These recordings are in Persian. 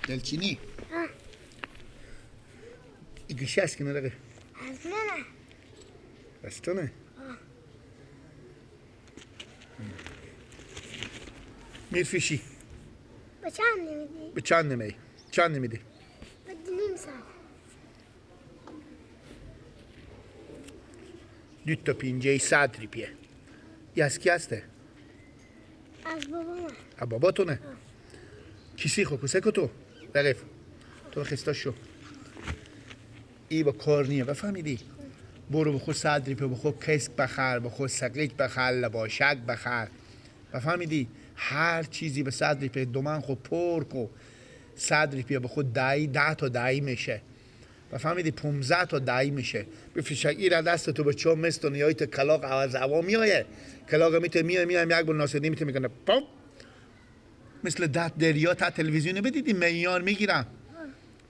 دلچینی گوشی هست که نرقه؟ از منه. از تو نه؟ میرفیشی به چند نمیدی؟ به چند نمیدی؟ چند نمیدی؟ به نیم ساعت. دو تا پینجه 100 ریپیه. از کی هسته؟ از بابامه. از باباتونه؟ کیسی خو کسه که تو؟ رقیف تو خسته شو. ای با کار نیه بفهمیدی؟ برو بخور 100 ریپیه بخور کسک بخر، بخور سقیک بخر، لباشک بخر. بفهمیدی؟ هر چیزی به 100 ریپیه دومن خو پر کو. 100 ریپیه به خود دایی 10 تا دایی میشه. بفهمیدی؟ 15 تا دایی میشه. بفیشک ای را دست تو به چون مستون یای تو کلاغ عوض هوا میایه. کلاغ میته میای میای یک بار ناسدی میته میکنه پاپ. مثل ده دریا تا تلویزیون بدیدی میان میگیرم.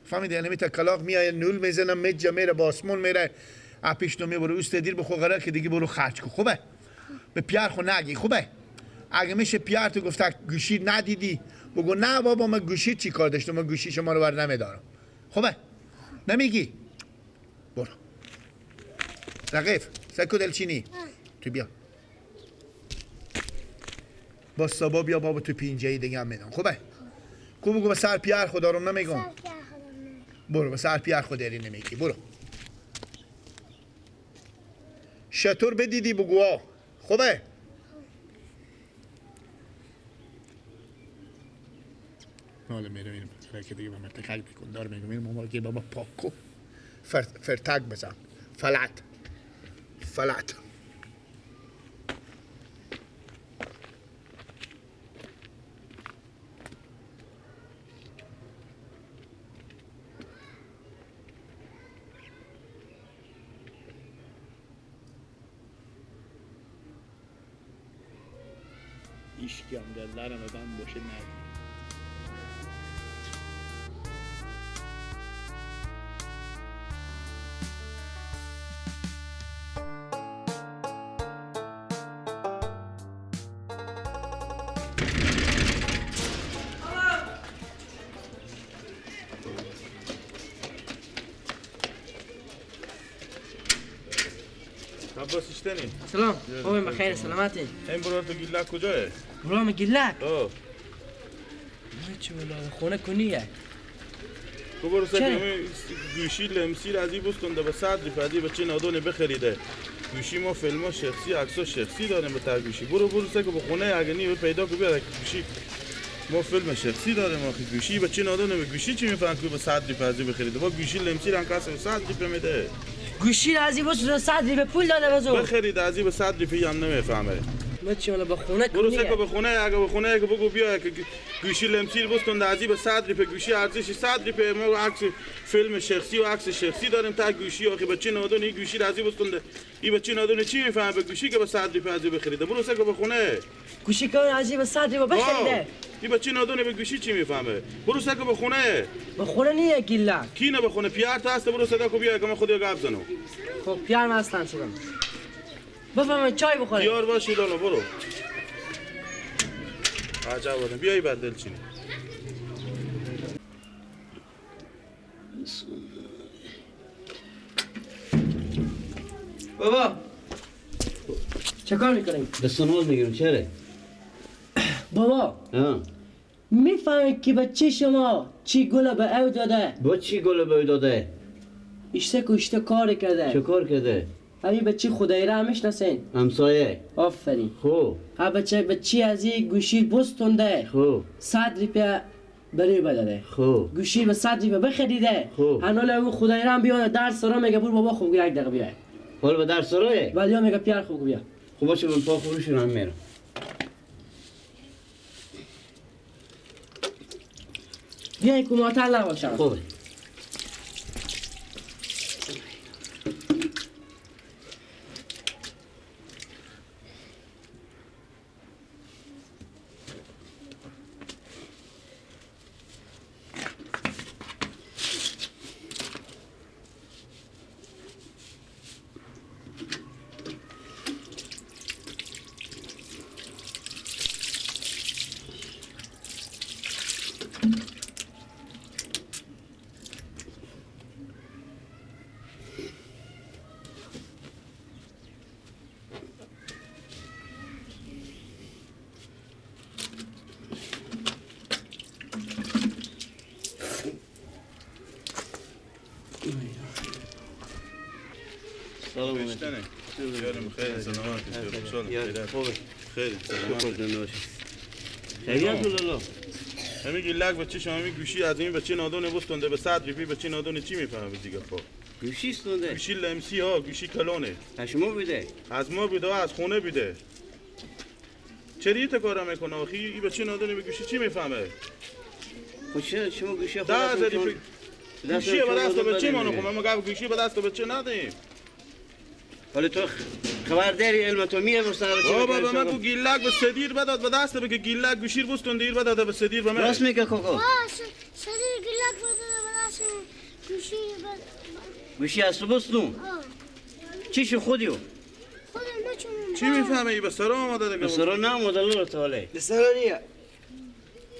فهمیدی؟ یعنی میته کلاغ میایه نول میزنه مجه میره باسمون میره. اپیش تو میبره اوست دیر بخو قرار که دیگه برو خرج کو. خوبه؟ به پیار خو نگی خوبه؟ اگه میشه پیار تو گفت گوشی ندیدی بگو نه بابا من گوشی چی کار داشتم، من گوشی شما رو بر نمیدارم. خوبه؟ نمیگی؟ برو رقیف سکو دلچینی تو بیا با صبا بیا بابا تو پینجه دیگه هم میدم. خوبه؟ کو بگو به سر پیار خدا رو نمیگم. برو به سر پیار خود داری نمیگی. برو شطور بدیدی بگو آ. خوبه؟ حالا میره میرم که دیگه به مرتکل بکن دار میگم میرم ماما که بابا پاکو فرتک بزن فلت فلت. ایشکی هم در درم ادم باشه نگی. سلام، خوبم بخیر سلامتی. این برو تو گیلک کجاه؟ برام گیلک؟ آه. چه ولا خونه کنیه. تو برو سر گوشی لمسی از این بستونده به 100 ریپیه از این بچه نادونه بخریده. گوشی ما فیلم شخصی عکس شخصی داریم به تر گوشی. برو برو سر به خونه اگه نی پیدا کو بیا گوشی. ما فیلم شخصی داریم آخه گوشی بچه نادونه به گوشی چی میفهم که به 100 ریپیه از این بخریده. با گوشی لمسی رنگ کس به 100 ریپیه میده. گوشی از این بس 100 ریپیه پول داده بزو. بخرید از این به 100 ریپیه هم نمیفهمه. ما چی والا به خونه برو سکو به خونه اگه به خونه اگه بگو بیا که گوشی لمسیر بستون از این به 100 ریپیه گوشی ارزش 100 ریپیه ما عکس فیلم شخصی و عکس شخصی داریم تا گوشی آخه بچه نادون این گوشی از این بستون این بچه نادون چی میفهمه به گوشی که به 100 ریپیه از این بخریده. برو سکو به خونه گوشی که از این به 100 ریپیه بخریده. این بچه نادونه به گوشی چی میفهمه؟ برو سکو به خونه. به خونه نیه گیلا. کی نه به خونه پیار تا هست برو صدا کو بیا که من خودی گپ زنم. خب پیار من هستم شدم. بفهمم چای بخوریم. پیار باشی لالا برو. عجب آدم بیای بر دلچینی. بابا چه کار میکنیم؟ دستمال میگیرم چرا؟ بابا میفهمی که بچه شما چی گل به او داده؟ با چی گل به او داده؟ اشته کشته کار کرده. چه کار کرده؟ همین بچه خدایی را هم میشناسین؟ همسایه. آفرین. خوب. ها بچه از این گوشی بستونده. خوب. 100 ریپیه برای بداده. خوب. گوشی به 100 ریپیه بخریده. خوب. هنوز او خدایی را هم بیاد درس را میگه برو بابا خوب یک دقیقه بیای. حالا به درس راه؟ ولی میگه پیار خوب بیا. خوب باشه من پا خروشون هم میرم. بیای که معطل نباشم. خوبه. سلام علیکم. یارم خیر سلامت خوشحال خوبه. خیر سلامت. خیریت الله. همین گیلک بچه شما همین گوشی از این بچه نادونه بستونده به 100 روپی بچه نادونه چی میفهمه به دیگه پا؟ گوشی استونده. گوشی لمسی ها، گوشی کلونه. از شما بوده؟ از ما بوده، از خونه بوده. چرا این کارا میکنه آخی؟ این بچه نادونه به گوشی چی میفهمه؟ خب چرا شما گوشی خودتون گوشی به دست بچه ما نخوام، ما گفت گوشی به دست بچه ندیم. ولی تو خبر داری علم تو میره بستن بچه. بابا به من گو گیلک به سدیر بداد به دست بگه گیلک گوشی بستون دیر بداد به سدیر به من. راست میگه کوکو. سدیر گیلک بداد به دست گوشی گوشی از تو بستون. چی شو خودیو؟ خودم نچونم. چی میفهمه ای به سرا آماده دیگه؟ به سرا نه آماده الله تعالی. به سرا نیه.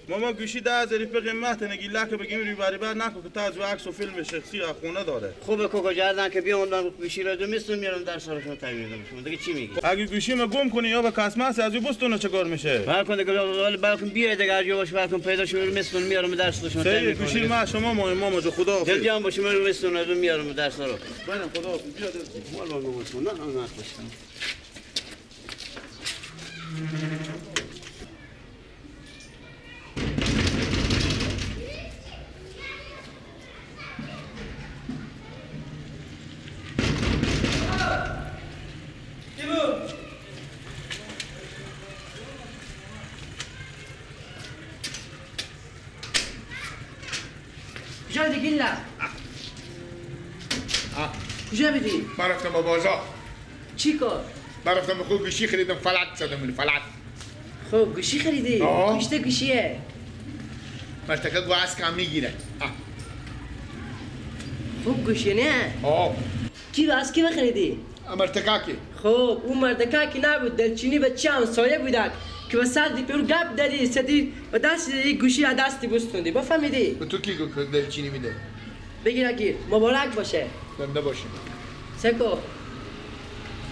ماما گوشی 10,000 روپیه قیمت نگی لک بگیم روی بری بر نکن که تا از عکس و فیلم شخصی از خونه داره. خوبه کوکو جردن که بیام من گوشی رو دو میستون میارم در سرشون تغییر میدم. شما دیگه چی میگی؟ اگه گوشی ما گم کنی یا به کسمس از او بستونه چه کار میشه؟ برکن دیگه ولی برکن بیای دیگه هر باش برکن پیدا شو میستون میارم در سرشون تغییر میدم. گوشی ما شما ما امام جو خدا حافظ. دل جان باشه من میستون دو میارم در سر. برم خدا حافظ بیا دل. والله نه نه نه. کجا دیگه گیلا؟ کجا بدی؟ من رفتم با بازار. چی کار؟ من رفتم خوب گوشی خریدم، فلت زدم فلت. خب گوشی خریدی؟ گوشت گوشیه. مرتکه گو از کم میگیره. خوب گوشیه نه؟ کی از کی بخریدی؟ مرتکه کی. خب اون مردکه کی نبود، دلچینی بچه همسایه بودک که به صد پیور گپ دادی سدی و دست گوشی از دستی بستوندی بفهمیدی؟ به تو کی گفت دلچینی میده؟ بگیر اگیر مبارک باشه. زنده باشه. سکو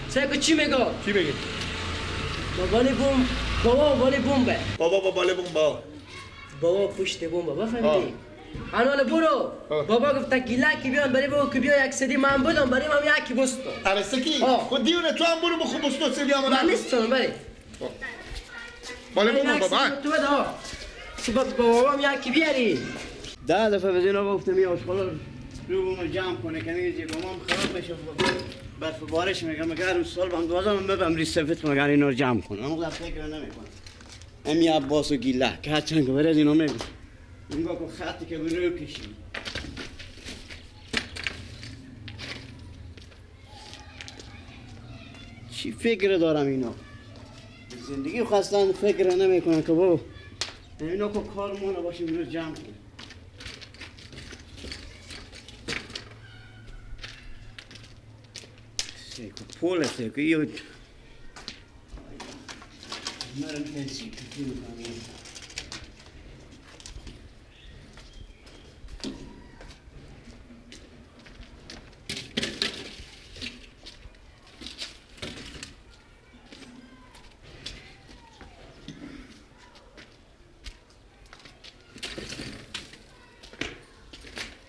سکو چی میگه؟ چی میگه؟ بابا بوم بابا بابا بومبه. بابا بابا بومبا. بابا پشت بومبا بفهمیدی؟ انال برو بابا گفت گیلکی بیان برای بابا که بیا یک سدی من بودم برای من یکی بستون. آره سکی خود دیونه تو هم برو بخو بستون سدی هم من نیستم برای. بالا بابا بابا تو بده ها بابام یکی بیاری. 10 دفعه به اینا گفتم یه آشغالا رو بوم جمع کنه که میگه بابام خراب میشه برف بارش میگم مگر اون سال بهم دوازم ببم ریس سفید کنم مگر اینا رو جمع کنم. اون فکر نمیکنم. امی عباس و گیله که هرچند که برز اینا میگم اینگاه که خطی که برو کشید. چی فکر دارم اینا؟ زندگی خواستن فکر نمیکنن که بابا اینا که کار ما نباشه رو جمع کنه. سیکو پول سیکو یو مرم تنسی که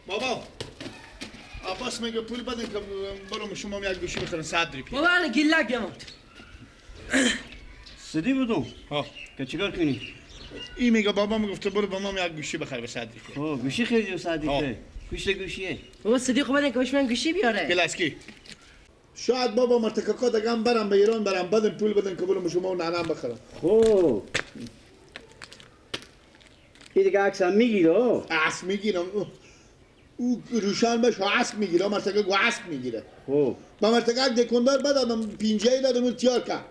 بابا عباس میگه پول بدین که برام شما یک گوشی بخرن 100 روپیه. بابا الان گیلک بیامد. سدی بودم. ها که چیکار کنی؟ این میگه بابا میگفته برو با ما یک گوشی بخر به 100 روپیه. خب گوشی خریدی به 100 روپیه. گوشی گوشیه. بابا صدیق بدین که من گوشی بیاره. گلاسکی. شاید بابا مرتکاکا دگم برم به ایران برم بدن پول بدن که برم شما و ننم بخرم. خب این دیگه عکس هم میگیره. عکس میگیرم. او روشن بشه عکس میگیره مرتکه گو عکس میگیره. خب با مرتکه دکاندار بدادم پینجه دادم اون تیار کرد.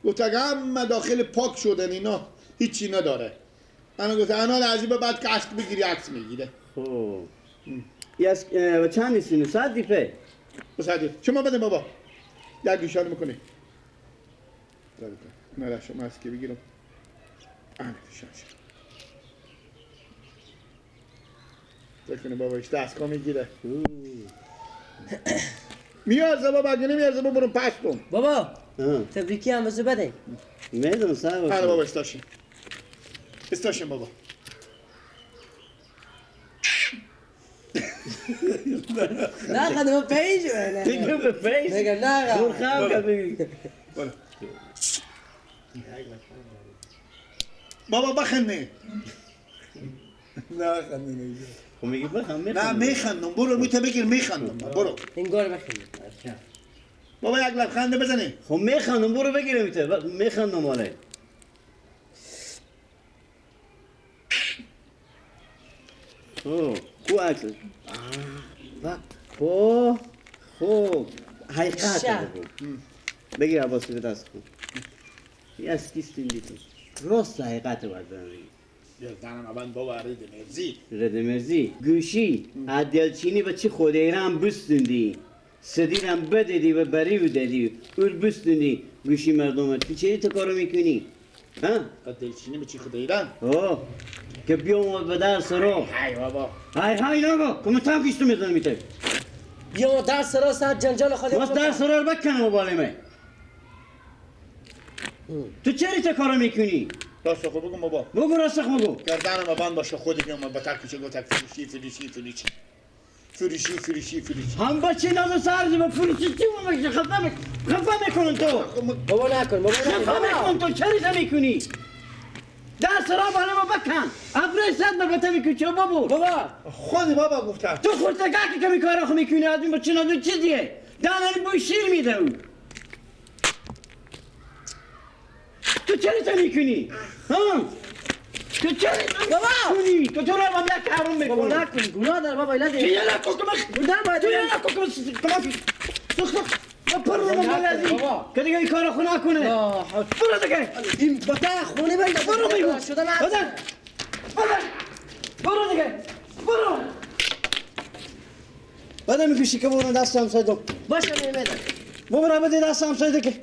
گفت اگه همه داخل پاک شدن اینا هیچی نداره. انا گفت انا عجیبه بعد که عکس بگیری عکس میگیره. خب یس چند نیستین؟ 100 دیپه. 100 شما بده بابا. یک گوشان میکنی. نه شما از که بگیرم. آه شش. بکنه بابا ایش دست کن میگیره. میارزه بابا اگه نمیارزه برم پشتون. بابا تبریکی هم واسه بده. میدونم سر باشه. آره بابا استاشین. استاشین بابا. نه خدمه پیج. دیگه به فیس میگه نه خور خم کرد. برو بابا بخنده. نه خنده. خب میگه بخند. نه میخندم. برو میته بگیر میخندم. برو انگار بخند. بابا یک لبخنده بزنی. خب میخندم برو بگیرم میته میخندم. آره خب کو عکس خب خب حقیقت بگو. بگیر عباسی به دست کن. این از کیست تو راست حقیقت باید بگی. گردنم اول بابا رد مرزی. رد مرزی گوشی از دلچینی به چی خود ایران بستندی سدیرم بدیدی و بری بدیدی اور بستندی گوشی مردم تو چه تو کارو میکنی؟ ها؟ از دلچینی به چی خود ایران؟ آه که بیام به درس رو. های بابا های های نگو که من تام کشتو میزنم میته بیا درس را سر جنجال خود باز درس را بکنم و بالمه. تو چرا تو کارو میکنی؟ راست خود بگو بابا. بگو راست خود بگو. گردنم بند باشه خودی بیام با تک کوچه گو تک فروشی فروشی فروشی فروشی فروشی فروشی هم بچه نازو سرزی با فروشی چی میشه؟ خفه خفه میکنن تو. بابا نکن بابا خفه میکن تو. چرا میکنی؟ درس را بالا ما بکن. ابرای صد مرتبه میکنی چه بابا؟ بابا خود بابا گفتم تو خودت که کمی کارا خو میکنی از این بچه نازو چیزیه؟ دانه بوی شیر میده او. تو چرا میکنی؟ ها؟ تو چرا میکنی؟ تو چرا من یک حرام میکنی؟ بابا نکن گناه داره بابا. اینا تو یه نکن که گناه باید تو یه نکن که من پر رو مالازی که دیگه این کارو خو نکنه. برو دیگه این بتا خونه بگیر. برو میگو بزن برو دیگه برو. بعد میگوشی که برو دست همسایه دو باشه میمیدم بابا بده دست همسایه که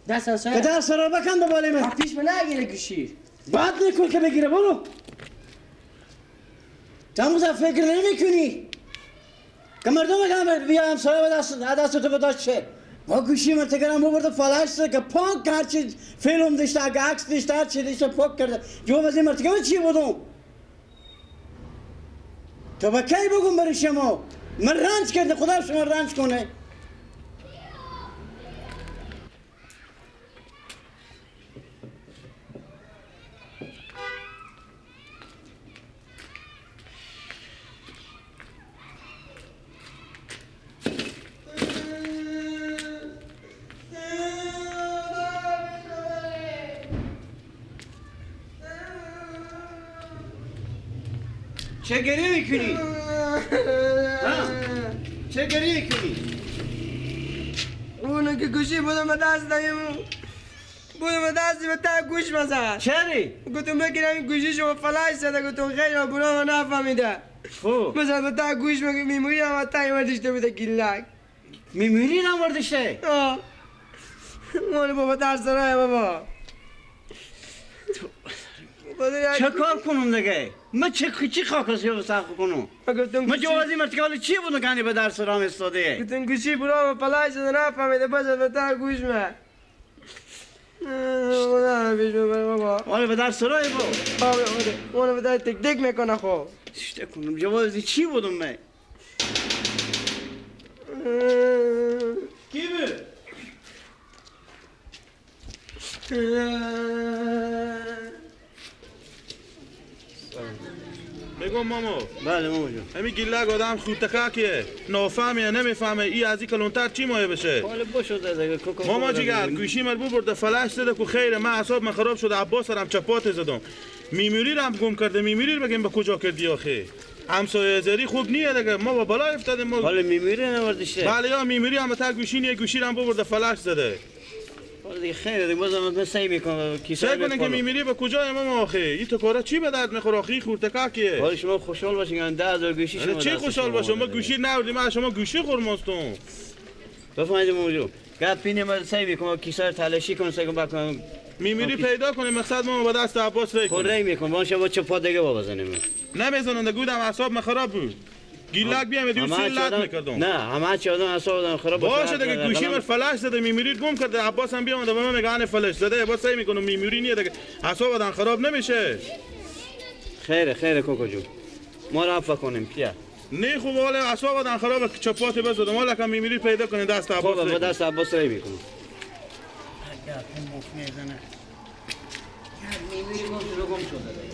دست همسایه که درس را بکن به بالای من. پیش من نگیره گوشی بعد نکن که بگیره. برو تموز فکر نمیکنی که مردم بگم بیا همسایه به دست تو به چه ما گوشی من تگرم ببرده فلش که پاک هرچی فیلم داشته اگه عکس داشته هرچی داشته پاک کرده. جواب از این مرتکه چی بودم؟ تو به کی بگم برای شما من رنج کرده خدا شما رنج کنه. چه گریه میکنی؟ ها؟ چه گریه میکنی؟ اونو که گوشی بودم به دست داریم بودم به دستی به تا گوش بزن. چرا؟ گفتم بگیرم این گوشی شما فلش زده. گفتم خیلی گناه نفهمیده. خب مثلا به تا گوش میگه میموری هم تا وردشته بوده گیلک میموری هم وردشته؟ آه مال بابا درس داره بابا. چه کار کنم دیگه؟ من چه خاکسی رو سرخ کنم؟ من جوازی مرتکال چی بودم که به درس رام استاده؟ گفتم گوشی برام پلاش شده نفهمیده باز به تا گوش من. خدا پیش ببره بابا. آره به درس رای بابا. آره آره اونو به تک تک میکنه خب. چه کنم جوازی چی بودم من؟ کی بود؟ میگم ماما. بله ماما جون. همین گیلک آدم خودتکاکیه، نافهمیه، نمیفهمه. ای از این کلونتر چی مایه بشه؟ حالا باشو دیگه کوکو. ماما جیگر گوشی من برده فلش زده کو خیره. من اعصاب من خراب شده. عباس رم چپات زدم. میموری رم گم کرده. میموری رو بگیم به کجا کردی آخه؟ همسایه زری خوب نیه دیگه. ما با بالا افتادیم. ما حالا میموری نوردشه. بله یا میموری هم تا گوشی نیه. گوشی رم برده فلش زده. دیگه خیلی دیگه بازم من سعی میکنم کیسه سعی کنه که میمیری به کجای امام آخه؟ این تو کارا چی به درد میخوره آخه؟ خورتکاکیه. حالا شما خوشحال باشین 10000 گوشی شما. چی خوشحال باشم؟ ما گوشی نوردیم، ما شما گوشی خورماستم. بفرمایید موضوع. گپ اینه من سعی میکنم کیسه رو تلاشی کنم، سعی کنم بکنم میمیری پیدا کنیم. مقصد ما با دست عباس ری کنیم. ری میکنم. باشه با چه پا دیگه با بزنیم. نمیزنن گودم اعصاب من خراب بود. گیلک بیام دیو سه لات میکردم. نه همه چی آدم اعصاب آدم خراب باشه دیگه. گوشی من فلش زده، میمیری گم کرده. عباس هم بیام به من میگه ان فلش زده. عباس سعی میکنم میمیری نیه دیگه. اعصاب آدم خراب نمیشه. خیره خیره کوکو جون، ما رو عفو کنیم. بیا نه خب حالا اعصاب آدم خرابه که چپات بزدم حالا که میمیری پیدا کنی دست عباس خب با دست عباس رای میکنم. میزنه. میمیری گم شده گم شده.